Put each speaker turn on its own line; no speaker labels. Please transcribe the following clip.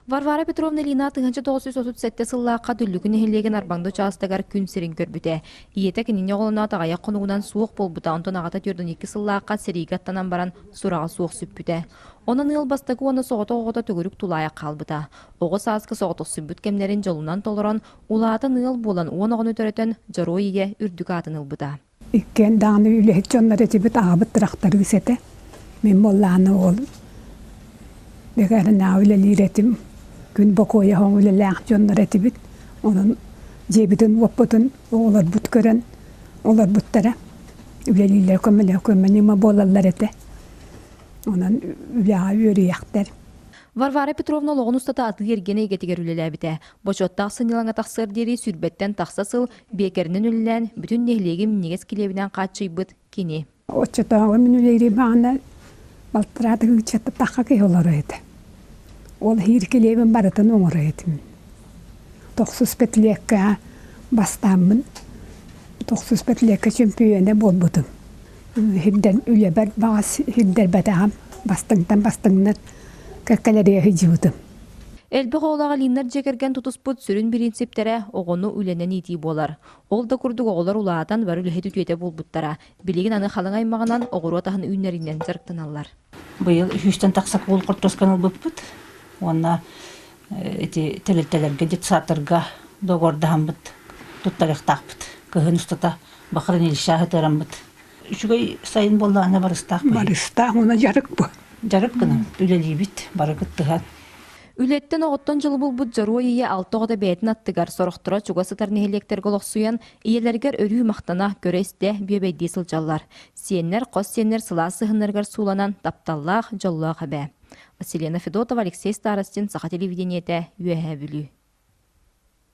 Варвара Петровна Ильина 1937 сыллаахха Дүллүкү нэһилиэгин Арбаҥда учаастагар күн сирин көрбүтэ. Ийэтэ кинини оҕолоноот аҕыйах хонугунан суох буолбута, онтон аҕата 42 сыллаахха сэриигэ аттанан баран сураҕа суох сүппүтэ. Онон ыал бастакы уонна соҕотох оҕото төгүрүк тулаайах хаалбыта. Оҕо сааска соҕотохсуйбут кэмнэрин дьолунан толорон, улаатан ыал буолан уон оҕону төрөтөн Дьоруой ийэ үрдүк аатын ылбыта.
Иккиэн даҕаны үлэһит дьоннор этибит, аҕабыт тырахтарыыс этэ. Мин буоллаҕына ол бэкээринээҕи үлэлиир этим. Күн бокуойа оһоҥ үлэлээх дьоннор этибит. Онон дьиэбитин-уоппутун оҕолорбут көрөн олорбуттара. Үлэлииллэр көмөлөөх көмө ньыма буолаллар этэ. Онон үлэҕэ үөрүйэхтэр.
Варвара Петровна олоҕун устата атыы-эргиэн эйгэтигэр үлэлээбитэ. Бочуоттаах сынньалаҥа тахсыар диэри сүүрбэттэн тахса сыл биэкэринэн үлэлээн, бүтүн нэһилиэги минньигэс килиэбинэн хааччыйбыт кини.
Оччотооҕу мин үлэлиирим аана балтараа тыһыынча тахха киһи олорор этэ. Ол иһиир килиэбин барытын оҥорор этим. Тохсус пятилеккэ бастааммын, тохсус пятилеккэ чөмпүйүөнэ буолбутум. Сирдэн үлэбэр баҕас сирдэрбэтэҕим, бастыҥтан бастыҥнар кэккэлэригэ сылдьыбытым.
Элбэх оҕолоох Алиннар дьиэ кэргэн тутуспут сүрүн бириинсиптэрэ оҕону үлэнэн иитии буолар. Ол да курдук оҕолор улаатан бары үлэһит үтүөтэ буолбуттара. Билигин аны халыҥ аймаҕынан оҕуруот аһын үүннэринэн дьарыктаналлар.
Быйыл үһүстэн тахса куул хортуосканы ылбыппыт уонна ити тэрилтэлэргэ, детсадтарга доҕордоһоммут туттарыахтаахпыт. Кыһын устата Бахран ытыараммыт. Үчүгэй сайын буоллаҕына барыстаах
Барыстаах уна дьарык бу.
Дьарык гынан үлэлиибит, бары кыттыһан.
Үлэттэн оҕоттон дьолу булбут Дьоруой ийэ алта оҕото бэйэтин аттыгар, сорохторо чугас сытар нэһилиэктэргэ олохсуйан, ийэлэригэр өрүү махтана, көрө-истэ, бүөбэйдии сылдьаллар. Сиэннэр, хос сиэннэр сылаас сыһыннарыгар сууланан, тапталлаах, дьоллоох эбээ. Василена Федотова, Алексей Старостин, Саха телевидениетэ, Үөһээ Бүлүү.